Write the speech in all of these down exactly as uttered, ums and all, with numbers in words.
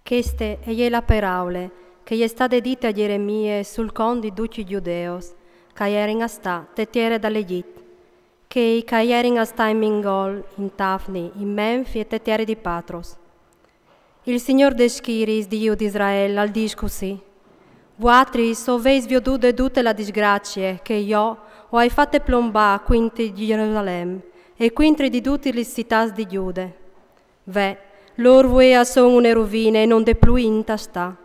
Cheste e je la peraule che e je stade dite a Gjeremie sul cont di ducj i Gjudeos, che a jerin a stâ te tiere dal Egjit, chei che a jerin a stâ in Mingol, in Tafni, in Menfi e te tiere di Patros. Il Signôr des schiriis, Diu di Israel, al dîs cussì: Vuatris o vês viodude dute la disgracie che jo o ai fate plombâ cuintri di Gjerusalem e cuintri di dutis lis citâts di Gjude. Ve, lôr vuê a son une ruvine e no 'nd è plui int a stâ.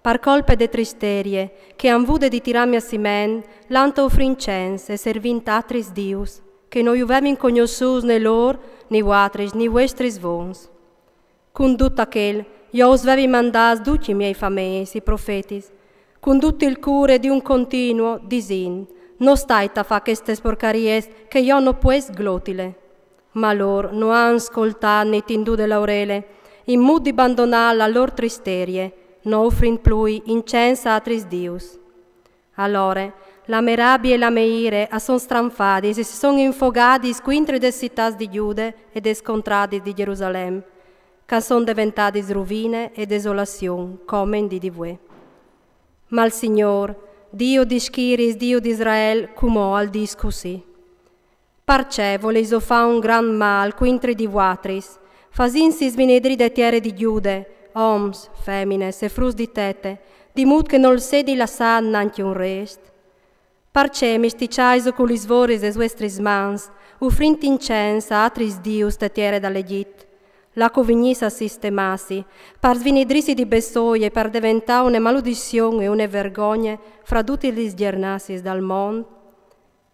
Par colpe de tristerie, che a àn vude di tirâ miassiment, a àn tat ufrît incens e servît altris dius, che no ju vevin cognossûts ni lôr, ni vuatris, ni vuestris vons. Cun dut achel, jo us vevi mandâts ducj i miei fameis, i profetis, cun dut il cûr e di un continuo, disint: No stait a fâ chestis porcariis che jo no pues glotile. Ma lôr no àn scoltât ni tindude la orele, in mût di bandonâ la lôr tristerie, no ufrint plui incens a altris dius. Alore, la mê rabie e la mê ire a son stranfadis e si son infogadis cuintri des citâts di Gjude e des contradis di Gjerusalem, che a son deventadis ruvine e desolazion, come in dì di vuê. Ma il Signôr, Diu di schiriis, Diu di Israel, cumò al dîs cussì: Parcè volêso fâ un grant mâl cuintri di vuatris, fasintsi svinidrî de tiere di Gjude oms, femines e fruts di tete, di mût che nol sedi lassât nancje un rest? Parcè mi stiçaiso cu lis voris des vuestris mans, ufrint incens a altris dius te tiere dal Egjit? Là che o vignîs a sistemâsi, par svinidrîsi di bessôi e par deventâ une maludizion e une vergogne fra dutis lis gjernaziis dal mont?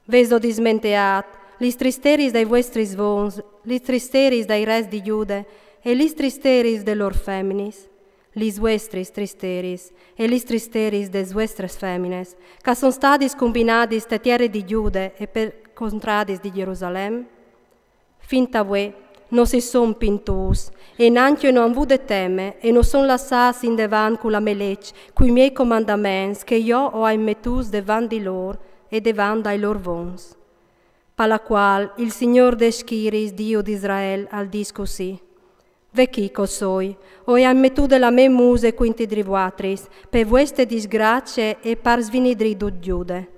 Vêso dismenteât lis tristeris dai vuestris vons, lis tristeris dal rest di Gjude e lis tristeris des lôr feminis, lis vuestris tristeris e lis tristeris des vuestris feminis, che a son stadis cumbinadis te tiere di Gjude e pes contradis di Gjerusalem? Fin a vuê no si son pentûts, e nancje no àn vût de teme, e no son lassâts indevant cu la mê leç, cui miei comandaments che jo o ai metûts devant di lôr e devant dai lôr vons. Par la cuâl il Signôr des schiriis, Diu di Israel, al dîs cussì: Ve chi che o soi, o ai metude la mê muse cuintri di vuatris, pe vueste disgracie e par svinidrî dut Gjude.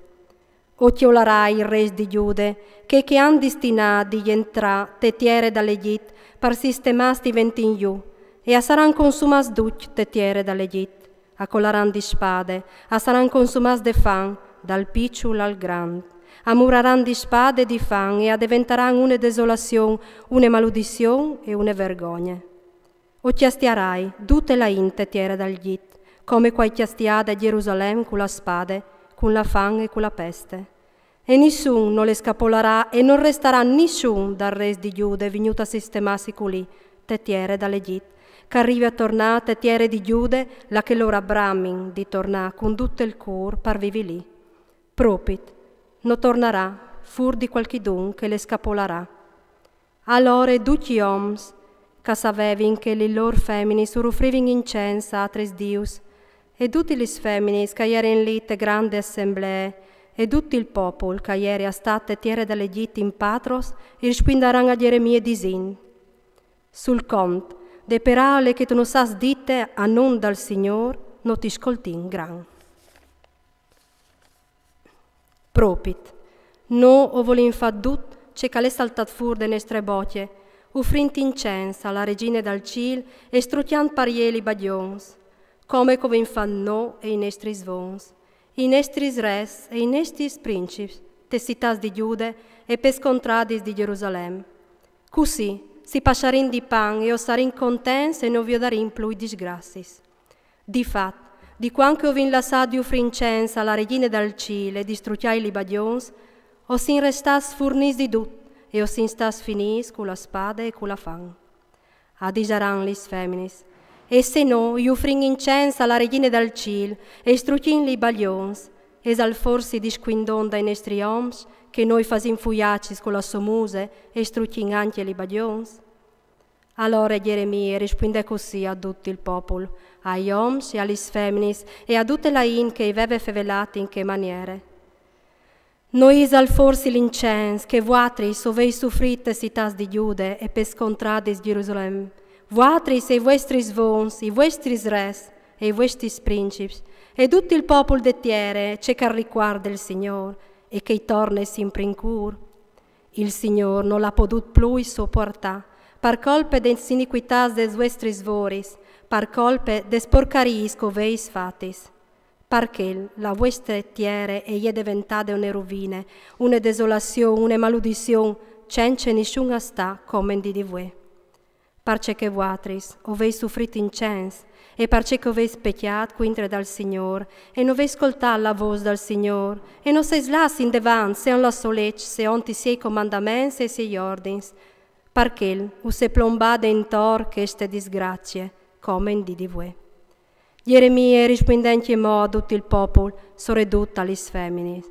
O cjolarai il rest di Gjude, che, che a àn distinât di jentrâ te tiere dal Egjit, par sistemâsi ventî jù, e a saran consumâts ducj te tiere dal Egjit. A colaran di spade, a saran consumâts de fam, dal piçul al grant. A muraran di spade e di fam e a deventaran une desolazion, une maludizion e une vergogne. O cjastiarai dute la int te tiere dal Egjit, come che o ai cjastiade Gjerusalem cu la spade, cu la fam e cu la peste. E nissun no le scapolarà e no restarà nissun dal rest di Gjude vignût a sistemâsi culì, te tiere dal Egjit, che al rivi a tornâ te tiere di Gjude, là che lôr a bramin di tornâ cun dut il cûr par vivi li. Propit, no tornarà, fûr di cualchidun che le scapolarà. Alore ducj i oms, che a savevin che lis lôr feminis ufrivin incens a altris dius, e dutis lis feminis che a jerin li te grande assemblee, e dut il popul che a jere a stâ te tiere dal Egjit in Patros, i rispuindaran a Gjeremie disint: Sul cont de peraule che tu nus âs dite a non dal Signôr, no ti scoltìn grant. Propit. Nô o volìn fâ dut ce che al è saltât fûr de nestre bocje, ufrint incens a la Regjine dal Cîl e strucjant par jê libagjons, come che o vin fat nô e i nestris vons, i nestris res e i nestris princips, tes citâts di Gjude e pes contradis di Gjerusalem. Cussì si passarìn di pan e o sarìn contents e no viodarìn plui disgraziis. Di fat, di cuant che o vin lassât di ufrî incens a la Regjine dal Cîl e di strucjâ i libagjons, o sin restâts furnîts di dut e o sin stâts finîts cu la spade e cu la fam. A disaran lis feminis: E se nô i ufrìn incens a la Regjine dal Cîl e strucjìn i libagjons, isal forsi discuindon dai nestris oms che nô i fasìn fujacis cu la sô muse e strucjìn ancje i libagjons? Alore Gjeremie rispuindè cussì a dut il popul, ai oms e a lis feminis e a dute la int che i veve fevelât in chê maniere: No isal forsi l'incens che vuatris o vês ufrît tes citâts di Gjude e pes contradis di Gjerusalem, Vuatris e i vuestris vons, i vuestris res e i vuestris princips, e dut il popul de tiere, ce che al ricuarde il Signôr e che i torne simpri in cûr. Il Signôr nol à podût plui sopuartâ, par colpe des iniquitâts des vuestris voris, par colpe des porcariis che o vês fatis. Par chel la vuestre tiere e je deventade une ruvine, une desolazion, une maludizion, cence nissun a stâ come in dì di vuê. Parcè che vuatris o vês sufrît incens, e parcè che o vês pecjât cuintri dal Signôr, e no vês scoltât la vôs dal Signôr, e no sês lâts indevant seont la sô leç, seont i siei comandaments e i siei ordins. Par chel us è plombade intor cheste disgracie, come in dì di vuê. Jeremie rispuindè ancjemò a dut il popul, soredut a lis feminis: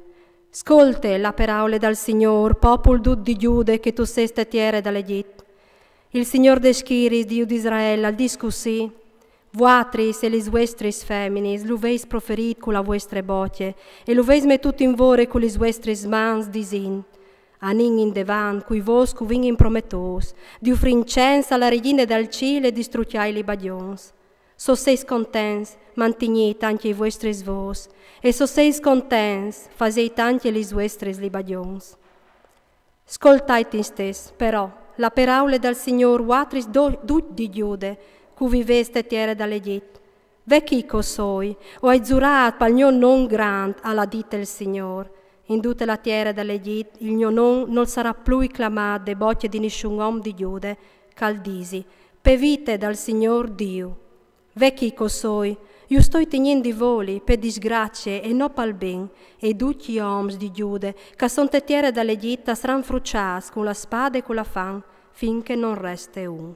Scolte la peraule dal Signôr, popul dut di Gjude, che tu sês te tiere dal Egjit. Il Signôr des schiriis, Diu di Israel, al dîs cussì: Vuatris e lis vuestris feminis lu vês proferît cu la vuestre bocje, e lu vês metût in vore cu lis vuestris mans, disint: Anìn indevant cui vôs che o vin imprometûts, di ufrî incens a la Regjine dal cîl e di strucjâ i libagjons. Se o sês contents, mantignît ancje i vuestris vôs, e se o sês contents, fasêt ancje lis vuestris libagjons. Scoltait istés, però, la peraule dal Signôr, vuatris do-, ducj di Gjude, che o vivês te tiere dal Egjit. Ve chi che o soi, o ai zurât pal gno non grant, al à dit il Signôr. In dute la tiere dal Egjit il gno non nol sarà plui clamât de bocje di nissun om di Gjude, che al disi: Pe vite dal Signôr Diu. Ve chi che o soi, ju stoi tignint di voli, pe disgracie e no pal ben, e ducj i oms di Gjude, che a son te tiere dal Egjit, a saran fruçâts cu la spade e cu la fam, fin che nol reste un.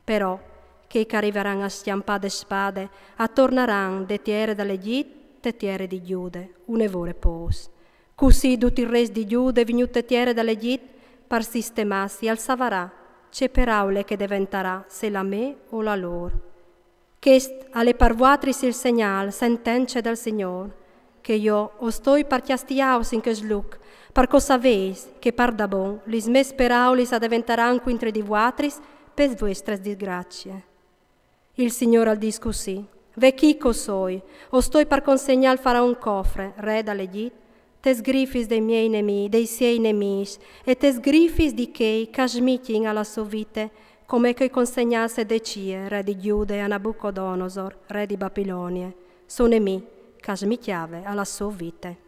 Però, chei che a rivaran a scjampâ de spade, a tornaran de tiere dal Egjit te tiere di Gjude, une vore pôcs. Cussì dut il rest di Gjude, vignût te tiere dal Egjit, par sistemâsi, al savarà ce peraule che e deventarà, se la mê o la lôr. Chest al è par vuatris il segnâl, sentence dal Signôr, che jo o stoi par cjastiâus in chest lûc, par che o savês che pardabon lis mês peraulis a deventaran cuintri di vuatris pes vuestris disgraciis. Il Signôr al dîs cussì: Ve chi che o soi, o stoi par consegnâ al faraon Cofre, re dal Egjit, tes grifis dai miei nemîs, dai siei nemîs, e tes grifis di chei che a smicjin a la sô vite, come che o ai consegnât Sedecie, re di Gjude, a Nabucodonosor, re di Babilonie, so nemî, che a smicjave a la sô vite.